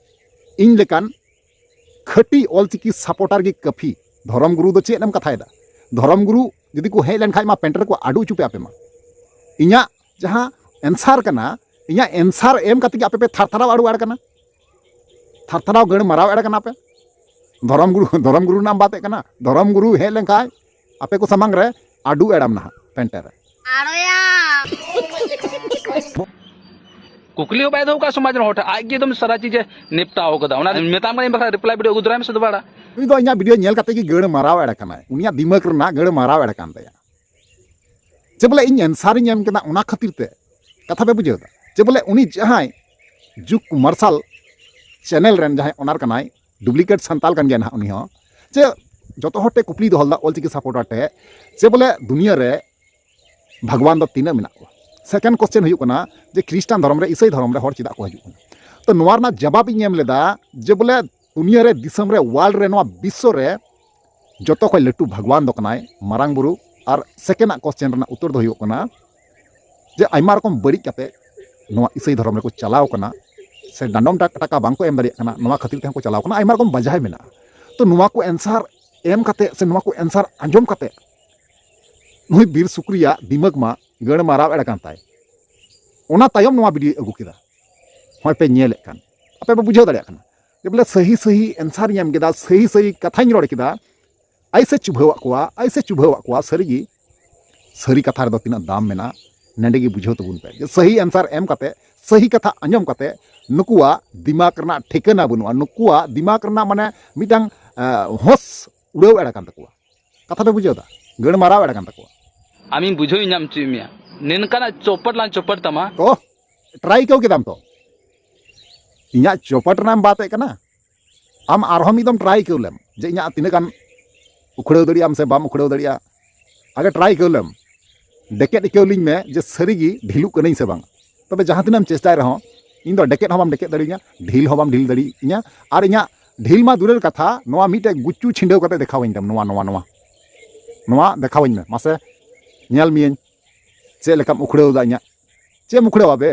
ᱤᱧ ᱞᱮᱠᱟᱱ ᱠᱷᱟᱹᱴᱤ ᱚᱞᱪᱤᱠᱤ supporter ᱜᱮ ᱠᱟᱹᱯᱷᱤ᱾ ᱫᱷᱚᱨᱚᱢ ᱜᱩᱨᱩ ᱫᱚ ᱪᱮᱫ ᱮᱢ ᱠᱟᱛᱷᱟᱭᱮᱫᱟ? ᱫᱷᱚᱨᱚᱢ ᱜᱩᱨᱩ ᱡᱩᱫᱤ ᱠᱚ ᱦᱮᱡ ᱞᱮᱱᱠᱷᱟᱡ ᱢᱟ ᱯᱮᱱᱴ ᱨᱮᱠᱚ ᱟᱰᱩ ᱦᱚᱪᱚ ᱯᱮ ᱟᱯᱮ ᱢᱟ᱾ ᱤᱧᱟᱹᱜ ᱡᱟᱦᱟᱸ ᱮᱱᱥᱟᱨ ᱠᱟᱱᱟ, ᱤᱧᱟᱹᱜ ᱮᱱᱥᱟᱨ ᱮᱢ ᱠᱟᱛᱮ ᱜᱮ ᱟᱯᱮ ᱯᱮ ᱛᱷᱟᱨ ᱛᱷᱟᱨᱟᱣ ᱟᱹᱰᱩ ᱟᱲ ᱠᱟᱱᱟ, ᱛᱷᱟᱨ ᱛᱷᱟᱨᱟᱣ ᱜᱟᱹᱲ ᱢᱟᱨᱟᱣ ᱮᱲ ᱠᱟᱱᱟ ᱯᱮ᱾ ᱫᱷᱚᱨᱚᱢ ᱜᱩᱨᱩ, ᱫᱷᱚᱨᱚᱢ ᱜᱩᱨᱩ ᱨᱮᱱᱟᱜ ᱮᱢ ᱵᱟᱛᱮᱜ ᱠᱟᱱᱟ, ᱫᱷᱚᱨᱚᱢ ᱜᱩᱨᱩ ᱦᱮᱡ ᱞᱮᱱᱠᱷᱟᱱ ᱟᱯᱮ ᱠᱚ ᱥᱟᱢᱟᱝ ᱨᱮ ᱟᱹᱰᱩ ᱮᱲᱟᱢ ᱱᱟᱦᱟᱜ ᱯᱮᱱᱴᱮ ᱨᱮ᱾ ᱟᱲᱚᱭᱟ᱾ ᱠᱩᱠᱞᱤ ᱦᱚᱸ ᱵᱟᱭ ᱫᱚᱦᱚ ᱠᱟᱜᱼᱟ ᱥᱚᱢᱟᱡᱽ ᱨᱮᱱ ᱦᱚᱲ ᱴᱷᱮᱱ, ᱟᱡ ᱜᱮ ᱮᱠᱫᱚᱢ ᱥᱟᱨᱟ ᱪᱤᱡᱮ ᱱᱤᱯᱴᱟᱣ ᱠᱟᱫᱟ᱾ ᱚᱱᱟ ᱢᱮᱛᱟᱢ ᱠᱟᱱᱟ, ᱤᱧ ᱵᱟᱠᱷᱨᱟ ᱨᱤᱯᱞᱟᱭ ᱵᱷᱤᱰᱤᱭᱳ ᱟᱹᱜᱩ ᱫᱟᱨᱟᱭ ᱢᱮᱥᱮ ᱫᱚᱵᱟᱲᱟ᱾ ᱩᱱᱤ ᱫᱚ ᱤᱧᱟᱹᱜ ᱵᱷᱤᱰᱤᱭᱳ ᱧᱮᱞ ᱠᱟᱛᱮ ᱜᱮ ᱜᱟᱹᱲ ᱢᱟᱨᱟᱣ ᱮᱲ ᱠᱟᱱᱟᱭ, ᱩᱱᱤᱭᱟᱜ ᱫᱤᱢᱟᱹᱜᱽ ᱨᱮᱱᱟᱜ ᱜᱟᱹᱲ ᱢᱟᱨᱟᱣ ᱮᱲ ᱠᱟᱱ ᱛᱟᱭᱟ᱾ ᱡᱮ ᱵᱚᱞᱮ ᱤᱧ ᱮᱱᱥᱟᱨ ᱤᱧ ᱮᱢ ᱠᱮᱫᱟ, ᱚᱱᱟ ᱠᱷᱟᱹᱛᱤᱨ ᱛᱮ᱾ ᱠᱟᱛᱷᱟ ᱯᱮ ᱵᱩᱡᱷᱟᱹᱣ ᱫᱟ? ᱡᱮ ᱵᱚᱞᱮ ᱩᱱᱤ ᱡᱟᱦᱟᱸᱭ ᱡᱩᱜᱽ ᱢᱟᱨᱥᱟᱞ ᱪᱮᱱᱮᱞ ᱨᱮᱱ ᱡᱟᱦᱟᱸᱭ ᱚᱱᱟᱨ ᱠᱟᱱᱟᱭ, ᱰᱩᱯᱞᱤᱠᱮᱴ ᱥᱟᱱᱛᱟᱞ ᱠᱟᱱ ᱜᱮᱭᱟ ᱱᱟᱦᱟᱜ ᱩᱱᱤ ᱦᱚᱸ, ᱡᱮ ᱡᱚᱛᱚ ᱦᱚᱲ ᱴᱷᱮᱱ ᱠᱩᱠᱞᱤ ᱫᱚᱦᱚ ᱞᱮᱫᱟ ᱚᱞᱪᱤᱠᱤ ᱥᱟᱯᱳᱨᱴᱟᱨ ᱴᱷᱮᱱ, ᱡᱮ ᱵᱚᱞᱮ ᱫᱩᱱᱤᱭᱟᱹ ᱨᱮ ᱵᱷᱟᱜᱽᱣᱟᱱ ᱫᱚ ᱛᱤᱱᱟᱹᱜ ᱢᱮᱱᱟᱜ ᱠᱚᱣᱟ? ᱥᱮᱠᱮᱱᱰ ᱠᱚᱥᱪᱮᱱ ᱦᱩᱭᱩᱜ ᱠᱟᱱᱟ ᱡᱮ ᱠᱷᱨᱤᱥᱴᱟᱱ ᱫᱷᱚᱨᱚᱢ ᱨᱮ, ᱤᱥᱟᱹᱭ ᱫᱷᱚᱨᱚᱢ ᱨᱮ ᱦᱚᱲ ᱪᱮᱫᱟᱜ ᱠᱚ ᱦᱤᱡᱩᱜ ᱠᱟᱱᱟ? ᱛᱚ ᱱᱚᱣᱟ ᱨᱮᱱᱟᱜ ᱡᱟᱵᱟᱵ ᱤᱧ ᱮᱢ ᱞᱮᱫᱟ ᱡᱮ ᱵᱚᱞᱮ ᱫᱩᱱᱤᱭᱟᱹ ᱨᱮ, ᱫᱤᱥᱚᱢ ᱨᱮ, ᱣᱟᱨᱞᱰ ᱨᱮ, ᱱᱚᱣᱟ ᱵᱤᱥᱥᱚ ᱨᱮ ᱡᱚᱛᱚ ᱠᱷᱚᱱ ᱞᱟᱹᱴᱩ ᱵᱷᱟᱜᱽᱣᱟᱱ ᱫᱚ ᱠᱟᱱᱟᱭ ᱢᱟᱨᱟᱝ ᱵᱩᱨᱩ᱾ ᱟᱨ ᱥᱮᱠᱮᱱᱰ ᱟᱜ ᱠᱚᱥᱪᱮᱱ ᱨᱮᱱᱟᱜ ᱩᱛᱛᱚᱨ ᱫᱚ ᱦᱩᱭᱩᱜ ᱠᱟᱱᱟ ᱡᱮ ᱟᱭᱢᱟ ᱨᱚᱠᱚᱢ ᱵᱟᱹᱲᱤᱡ ᱠᱟᱛᱮ ᱱᱚᱣᱟ ᱤᱥᱟᱹᱭ ᱫᱷᱚᱨᱚᱢ ᱨᱮᱠᱚ ᱪᱟᱞᱟᱣ ᱠᱟᱱᱟ, ᱥᱮ ᱰᱟᱸᱰᱚᱢ ᱴᱟ-, ᱴᱟᱠᱟ ᱵᱟᱝᱠᱚ ᱮᱢ ᱫᱟᱲᱮᱭᱟᱜ ᱠᱟᱱᱟ, ᱱᱚᱣᱟ ᱠᱷᱟᱹᱛᱤᱨ ᱛᱮᱦᱚᱸ ᱠᱚ ᱪᱟᱞᱟᱣ ᱠᱟᱱᱟ, ᱟᱭᱢᱟ ᱨᱚᱠᱚᱢ ᱵᱟᱡᱟᱭ ᱢᱮᱱᱟᱜᱼᱟ᱾ ᱛᱚ ᱱᱚᱣᱟ ᱠᱚ ᱮᱱᱥᱟᱨ ᱮᱢ ᱠᱟᱛᱮ ᱥᱮ ᱱᱚᱣᱟ ᱠᱚ ᱮᱱᱥᱟᱨ ᱟᱸᱡᱚᱢ ᱠᱟᱛᱮ ᱱᱩᱭ ᱵᱤᱨ ᱥᱩᱠᱨᱤᱭᱟᱜ ᱫᱤᱢᱟᱜᱽ ᱢᱟ ᱜᱟᱹᱲ ᱢᱟᱨᱟᱣ ᱮᱲ ᱠᱟᱱ ᱛᱟᱭ᱾ ᱚᱱᱟ ᱛᱟᱭᱚᱢ ᱱᱚᱣᱟ ᱵᱷᱤᱰᱤᱭᱳ ᱟᱹᱜᱩ ᱠᱮᱫᱟ, ᱦᱚᱸᱜᱼᱚᱭ ᱯᱮ ᱧᱮᱞᱮᱫ ᱠᱟᱱ, ᱟᱯᱮ ᱯᱮ ᱵᱩᱡᱷᱟᱹᱣ ᱫᱟᱲᱮᱭᱟᱜ ᱠᱟᱱᱟ ᱡᱮ ᱵᱚᱞᱮ ᱥᱟᱹᱦᱤ ᱥᱟᱹᱦᱤ ᱮᱱᱥᱟᱨ ᱤᱧ ᱮᱢ ᱠᱮᱫᱟ, ᱥᱟᱹᱦᱤ ᱥᱟᱹᱦᱤ ᱠᱟᱛᱷᱟᱧ ᱨᱚᱲ ᱠᱮᱫᱟ, ᱟᱭ ᱥᱮ ᱪᱩᱵᱷᱟᱹᱣᱟᱜ ᱠᱚᱣᱟ, ᱟᱭ ᱥᱮ ᱪᱩᱵᱷᱟᱹᱣᱟᱜ ᱠᱚᱣᱟ᱾ ᱥᱟᱹᱨᱤᱜᱮ ᱥᱟᱹᱨᱤ ᱠᱟᱛᱷᱟ ᱨᱮᱫᱚ ᱛᱤᱱᱟᱹᱜ ᱫᱟᱢ ᱢᱮᱱᱟᱜᱼᱟ, ᱱᱚᱸᱰᱮ ᱜᱮ ᱵᱩᱡᱷᱟᱹᱣ ᱛᱟᱵᱚᱱ ᱯᱮ ᱡᱮ ᱥᱟᱹᱦᱤ ᱮᱱᱥᱟᱨ ᱮᱢ ᱠᱟᱛᱮ, ᱥᱟᱹᱦᱤ ᱠᱟᱛᱷᱟ ᱟᱸᱡᱚᱢ ᱠᱟᱛᱮ ᱱᱩᱠᱩᱣᱟᱜ ᱫᱤᱢᱟᱜᱽ ᱨᱮᱱᱟᱜ ᱴᱷᱤᱠᱟᱹᱱᱟ ᱵᱟᱹᱱᱩᱜᱼᱟ, ᱱᱩᱠᱩᱣᱟᱜ ᱫᱤᱢᱟᱜᱽ ᱨᱮᱱᱟᱜ ᱢᱟᱱᱮ ᱢᱤᱫᱴᱟᱝ, ᱟᱸ, ᱦᱳᱥ ᱩᱲᱟᱹᱣ ᱮᱲ ᱟᱠᱟᱱ ᱛᱟᱠᱚᱣᱟ᱾ ᱠᱟᱛᱷᱟ ᱯᱮ ᱵᱩᱡᱷᱟᱹᱣ ᱫᱟ? ᱜᱟᱹᱲ ᱢᱟᱨᱟᱣ ᱮᱲ ᱟᱠᱟᱱ ᱛᱟᱠᱚᱣᱟ᱾ ᱟᱢᱤᱧ ᱵᱩᱡᱷᱟᱹᱣ ᱧᱟᱢ ᱦᱚᱪᱚᱭᱮᱫ ᱢᱮᱭᱟ, ᱱᱤᱱᱠᱟᱱᱟᱜ ᱪᱚᱯᱚᱴ ᱞᱟᱝ ᱪᱚᱯᱚᱴ ᱛᱟᱢᱟ᱾ ᱛᱚ ᱴᱨᱟᱭ ᱟᱹᱭᱠᱟᱹᱣ ᱠᱮᱫᱟᱢ ᱛᱚ? ᱤᱧᱟᱹᱜ ᱪᱚᱯᱚᱴ ᱨᱮᱱᱟᱜ ᱮᱢ ᱵᱟᱛᱮᱜ ᱠᱟᱱᱟ? ᱟᱢ ᱟᱨᱦᱚᱸ ᱢᱤᱫ ᱫᱚᱢ ᱴᱨᱟᱭ ᱟᱹᱭᱠᱟᱹᱣ ᱞᱮᱢ ᱡᱮ ᱤᱧᱟᱹᱜ ᱛᱤᱱᱟᱹᱜ ᱜᱟᱱ ᱩᱠᱷᱲᱟᱹᱣ ᱫᱟᱲᱮᱭᱟᱜ ᱟᱢ ᱥᱮ ᱵᱟᱢ ᱩᱠᱷᱲᱟᱹᱣ ᱫᱟᱲᱮᱭᱟᱜᱼᱟ᱾ ᱟᱜᱮ ᱴᱨᱟᱭ ᱟᱹᱭᱠᱟᱹᱣ ᱞᱮᱢ, ᱰᱮᱠᱮᱫ ᱟᱹᱭᱠᱟᱹᱣ ᱞᱤᱧ ᱢᱮ ᱡᱮ ᱥᱟᱹᱨᱤᱜᱮ ᱰᱷᱤᱞᱩᱜ ᱠᱟᱹᱱᱟᱹᱧ ᱥᱮ ᱵᱟᱝ᱾ ᱛᱚᱵᱮ ᱡᱟᱦᱟᱸ ᱛᱤᱱᱟᱹᱜ ᱮᱢ ᱪᱮᱥᱴᱟᱭ ᱨᱮᱦᱚᱸ, ᱤᱧ ᱫᱚ ᱰᱮᱠᱮᱫ ᱦᱚᱸ ᱵᱟᱢ ᱰᱮᱠᱮᱫ ᱫᱟᱲᱮᱭᱟᱹᱧᱟ, ᱰᱷᱤᱞ ᱦᱚᱸ ᱵᱟᱢ ᱰᱷᱤᱞ ᱫᱟᱲᱮᱭᱟᱹᱧᱟ᱾ ᱟᱨ ᱤᱧᱟᱹᱜ ᱰᱷᱤᱞ ᱢᱟ ᱫᱩᱨᱮᱨ ᱠᱟᱛᱷᱟ, ᱱᱚᱣᱟ ᱢᱤᱫᱴᱮᱡ ᱜᱩᱪᱩ ᱪᱷᱤᱸᱰᱟᱹᱣ ᱠᱟᱛᱮ ᱫᱮᱠᱷᱟᱣᱟᱹᱧ ᱛᱟᱢ, ᱱᱚᱣᱟ, ᱱᱚᱣᱟ, ᱱᱚᱣᱟ, ᱱᱚᱣᱟ ᱫᱮᱠᱷᱟᱣᱟᱹᱧ ᱢᱮ ᱢᱟᱥᱮ, ᱧᱮᱞ ᱢᱤᱭᱟᱹᱧ ᱪᱮᱫ ᱞᱮᱠᱟᱢ ᱩᱠᱷᱲᱟᱹᱣ ᱫᱟ ᱤᱧᱟᱹᱜ᱾ ᱪᱮᱫ ᱮᱢ ᱩᱠᱷᱲᱟᱹᱣᱟ ᱵᱮ?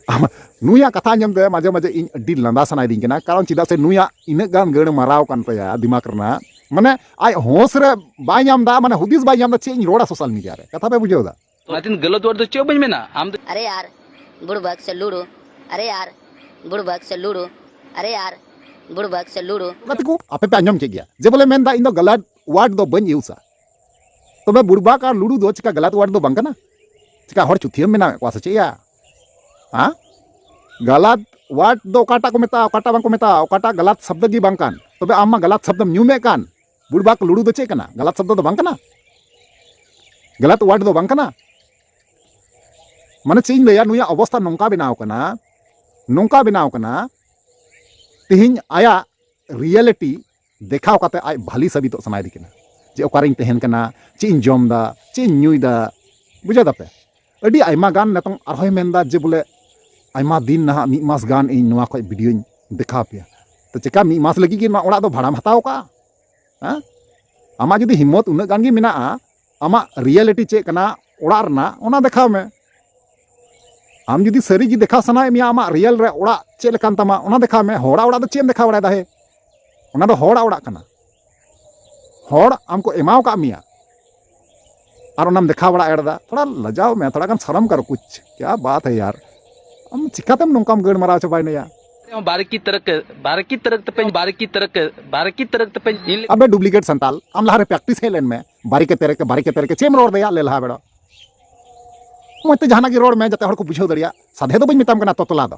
ᱟᱢ, ᱱᱩᱭᱟᱜ ᱠᱟᱛᱷᱟ ᱟᱸᱡᱚᱢ ᱛᱮ ᱢᱟᱡᱷᱮ ᱢᱟᱡᱷᱮ ᱤᱧ ᱟᱹᱰᱤ ᱞᱟᱸᱫᱟ ᱥᱟᱱᱟᱭᱮᱫᱤᱧ ᱠᱟᱱᱟ, ᱠᱟᱨᱚᱱ ᱪᱮᱫᱟᱜ ᱥᱮ ᱱᱩᱭᱟᱜ ᱤᱱᱟᱹᱜ ᱜᱟᱱ ᱜᱟᱹᱲ ᱢᱟᱨᱟᱣ ᱠᱟᱱ ᱛᱟᱭᱟ ᱫᱤᱢᱟᱜᱽ ᱨᱮᱱᱟᱜ, ᱢᱟᱱᱮ ᱟᱡ ᱦᱳᱥ ᱨᱮ ᱵᱟᱭ ᱧᱟᱢ ᱮᱫᱟ, ᱢᱟᱱᱮ ᱦᱩᱫᱤᱥ ᱵᱟᱭ ᱧᱟᱢ ᱮᱫᱟ ᱪᱮᱫ ᱤᱧ ᱨᱚᱲᱟ ᱥᱳᱥᱟᱞ ᱢᱤᱰᱤᱭᱟ ᱨᱮ, ᱠᱟᱛᱷᱟ ᱯᱮ ᱵᱩᱡᱷᱟᱹᱣ ᱮᱫᱟ? ᱚᱱᱟᱛᱮ ᱜᱟᱞᱟᱛ ᱣᱟᱨᱰ ᱫᱚ ᱪᱮᱫ ᱦᱚᱸ ᱵᱟᱹᱧ ᱢᱮᱱᱟ᱾ ᱟᱢ ᱫᱚ ᱟᱨᱮ ᱭᱟᱨ, ᱵᱩᱲᱵᱟᱠ ᱥᱮ ᱞᱩᱲᱩ, ᱟᱨᱮ ᱭᱟᱨ, ᱵᱩᱲᱵᱟᱠ ᱥᱮ ᱞᱩᱲᱩ, ᱟᱨᱮ ᱭᱟᱨ, ᱵᱩᱲᱵᱟᱠ ᱥᱮ ᱞᱩᱲᱩ᱾ ᱜᱟᱛᱮ ᱠᱚ, ᱟᱯᱮ ᱯᱮ ᱟᱸᱡᱚᱢ ᱠᱮᱫ ᱜᱮᱭᱟ ᱡᱮ ᱵᱚᱞᱮ ᱢᱮᱱᱫᱟ ᱤᱧ ᱫᱚ ᱜᱟᱞᱟᱛ ᱣᱟᱨᱰ ᱫᱚ ᱵᱟᱹᱧ ᱤᱭᱩᱡᱟ᱾ ᱛᱚᱵᱮ ᱵᱩᱲᱵᱟᱠ ᱟᱨ ᱞᱩᱲᱩ ᱫᱚ ᱪᱮᱠᱟ ᱜᱟᱞᱟᱛ ᱣᱟᱨᱰ ᱫᱚ ᱵᱟᱝ ᱠᱟᱱᱟ? ᱪᱮᱠᱟ ᱦᱚᱲ ᱪᱩᱛᱷᱤᱭᱟᱹᱢ ᱵᱮᱱᱟᱣᱮᱫ ᱠᱚᱣᱟ ᱥᱮ ᱪᱮᱫ ᱭᱟ? ᱦᱮᱸ? ᱜᱟᱞᱟᱛ ᱣᱟᱨᱰ ᱫᱚ ᱚᱠᱟᱴᱟᱜ ᱠᱚ ᱢᱮᱛᱟᱜᱼᱟ, ᱚᱠᱟᱴᱟᱜ ᱵᱟᱝ ᱠᱚ ᱢᱮᱛᱟᱜᱼᱟ, ᱚᱠᱟᱴᱟᱜ ᱜᱟᱞᱟᱛ ᱥᱚᱵᱫᱚ ᱜᱮ ᱵᱟᱝ ᱠᱟᱱ? ᱛᱚᱵᱮ ᱟᱢ ᱢᱟ ᱜᱟᱞᱟᱛ ᱥᱚᱵᱫᱚᱢ ᱧᱩᱢᱮᱫ ᱠᱟᱱ᱾ ᱵᱩᱲᱵᱟᱠ ᱞᱩᱲᱩ ᱫᱚ ᱪᱮᱫ ᱠᱟᱱᱟ? ᱜᱟᱞᱟᱛ ᱥᱚᱵᱫᱚ ᱫᱚ ᱵᱟᱝ ᱠᱟᱱᱟ? ᱜᱟᱞᱟᱛ ᱣᱟᱨᱰ ᱫᱚ ᱵᱟᱝ ᱠᱟᱱᱟ? ᱢᱟᱱᱮ ᱪᱮᱫ ᱤᱧ ᱞᱟᱹᱭᱟ, ᱱᱩᱭᱟᱜ ᱚᱵᱚᱥᱛᱷᱟ ᱱᱚᱝᱠᱟ ᱵᱮᱱᱟᱣ ᱠᱟᱱᱟ, ᱱᱚᱝᱠᱟ ᱵᱮᱱᱟᱣ ᱠᱟᱱᱟ, ᱛᱮᱦᱮᱧ ᱟᱭᱟᱜ ᱨᱤᱭᱮᱞᱤᱴᱤ ᱫᱮᱠᱷᱟᱣ ᱠᱟᱛᱮ ᱟᱡ ᱵᱷᱟᱞᱤ ᱥᱟᱵᱤᱛᱚᱜ ᱥᱟᱱᱟᱭᱮᱫᱮ ᱠᱟᱱᱟ, ᱡᱮ ᱚᱠᱟᱨᱤᱧ ᱛᱟᱦᱮᱱ ᱠᱟᱱᱟ, ᱪᱮᱫ ᱤᱧ ᱡᱚᱢ ᱫᱟ, ᱪᱮᱫ ᱤᱧ ᱧᱩᱭ ᱫᱟ, ᱵᱩᱡᱷᱟᱹᱣ ᱫᱟᱯᱮ? ᱟᱹᱰᱤ ᱟᱭᱢᱟ ᱜᱟᱱ ᱱᱤᱛᱚᱝ ᱟᱨᱦᱚᱸᱭ ᱢᱮᱱᱫᱟ ᱡᱮ ᱵᱚᱞᱮ ᱟᱭᱢᱟ ᱫᱤᱱ ᱱᱟᱦᱟᱜ ᱢᱤᱫ ᱢᱟᱥ ᱜᱟᱱ ᱤᱧ ᱱᱚᱣᱟ ᱠᱷᱚᱡ ᱵᱷᱤᱰᱤᱭᱳᱧ ᱫᱮᱠᱷᱟᱣ ᱯᱮᱭᱟ᱾ ᱛᱚ ᱪᱮᱠᱟ ᱢᱤᱫ ᱢᱟᱥ ᱞᱟᱹᱜᱤᱫ ᱜᱮ ᱱᱚᱣᱟ ᱚᱲᱟᱜ ᱫᱚ ᱵᱷᱟᱲᱟᱢ ᱦᱟᱛᱟᱣ ᱠᱟᱜᱼᱟ? ᱦᱮᱸ? ᱟᱢᱟᱜ ᱡᱩᱫᱤ ᱦᱤᱢᱢᱚᱛ ᱩᱱᱟᱹᱜ ᱜᱟᱱ ᱜᱮ ᱢᱮᱱᱟᱜᱼᱟ, ᱟᱢᱟᱜ ᱨᱤᱭᱮᱞᱤᱴᱤ ᱪᱮᱫ ᱠᱟᱱᱟ ᱚᱲᱟᱜ ᱨᱮᱱᱟᱜ, ᱚᱱᱟ ᱫᱮᱠᱷᱟᱣ ᱢᱮ᱾ ᱟᱢ ᱡᱩᱫᱤ ᱥᱟᱹᱨᱤ ᱜᱮ ᱫᱮᱠᱷᱟᱣ ᱥᱟᱱᱟᱭᱮᱫ ᱢᱮᱭᱟ ᱟᱢᱟᱜ ᱨᱤᱭᱮᱞ ᱨᱮ ᱚᱲᱟᱜ ᱪᱮᱫ ᱞᱮᱠᱟᱱ ᱛᱟᱢᱟ, ᱚᱱᱟ ᱫᱮᱠᱷᱟᱣ ᱢᱮ᱾ ᱦᱚᱲᱟᱜ ᱚᱲᱟᱜ ᱫᱚ ᱪᱮᱫ ᱮᱢ ᱫᱮᱠᱷᱟᱣ ᱵᱟᱲᱟᱭᱮᱫᱟ? ᱦᱮ, ᱚᱱᱟ ᱫᱚ ᱦᱚᱲᱟᱜ ᱚᱲᱟᱜ ᱠᱟᱱᱟ, ᱦᱚᱲ ᱟᱢ ᱠᱚ ᱮᱢᱟᱣ ᱠᱟᱜ ᱢᱮᱭᱟ, ᱟᱨ ᱚᱱᱟᱢ ᱫᱮᱠᱷᱟᱣ ᱵᱟᱲᱟ ᱮᱲ ᱮᱫᱟ᱾ ᱛᱷᱚᱲᱟ ᱞᱟᱡᱟᱣ ᱢᱮ, ᱛᱷᱚᱲᱟ ᱜᱟᱱ ᱥᱚᱨᱚᱢ ᱠᱟᱨᱚ ᱠᱩᱪ᱾ ᱠᱭᱟ ᱵᱟᱛ ᱦᱮ ᱭᱟᱨ, ᱟᱢ ᱪᱤᱠᱟᱛᱮᱢ ᱱᱚᱝᱠᱟᱢ ᱜᱟᱹᱲ ᱢᱟᱨᱟᱣ ᱪᱟᱵᱟᱭᱱᱟ ᱭᱟ? ᱵᱟᱨᱠᱤ ᱛᱟᱨᱠ, ᱵᱟᱨᱠᱤ ᱛᱟᱨᱠ ᱛᱟᱯᱮᱧ, ᱵᱟᱨᱠᱤ ᱛᱟᱨᱠ ᱛᱟᱯᱮᱧ, ᱵᱟᱨᱠᱤ ᱛᱟᱨᱠ ᱛᱟᱯᱮᱧ᱾ ᱤᱧ ᱟᱵᱮ ᱰᱩᱯᱞᱤᱠᱮᱴ ᱥᱟᱱᱛᱟᱞ, ᱟᱢ ᱞᱟᱦᱟᱨᱮ ᱯᱨᱮᱠᱴᱤᱥ ᱦᱮᱡ ᱞᱮᱱ ᱢᱮ᱾ ᱵᱟᱨᱤᱠᱮ ᱛᱮᱨᱮᱠᱮ, ᱵᱟᱨᱤᱠᱮ ᱛᱮᱨᱮᱠᱮ ᱪᱮᱫ ᱮᱢ ᱨᱚᱲ ᱫᱟᱭᱟ? ᱞᱮ ᱞᱟᱦᱟ ᱵᱮᱲᱟ ᱢᱚᱡᱽ ᱛᱮ ᱡᱟᱦᱟᱱᱟᱜ ᱜᱮ ᱨᱚᱲ ᱢᱮ, ᱡᱟᱛᱮ ᱦᱚᱲ ᱠᱚ ᱵᱩᱡᱷᱟᱹᱣ ᱫᱟᱲᱮᱭᱟᱜ᱾ ᱥᱟᱫᱷᱮ ᱫᱚ ᱵᱟᱹᱧ ᱢᱮᱛᱟᱢ ᱠᱟᱱᱟ ᱛᱚᱛᱞᱟ ᱫᱚ,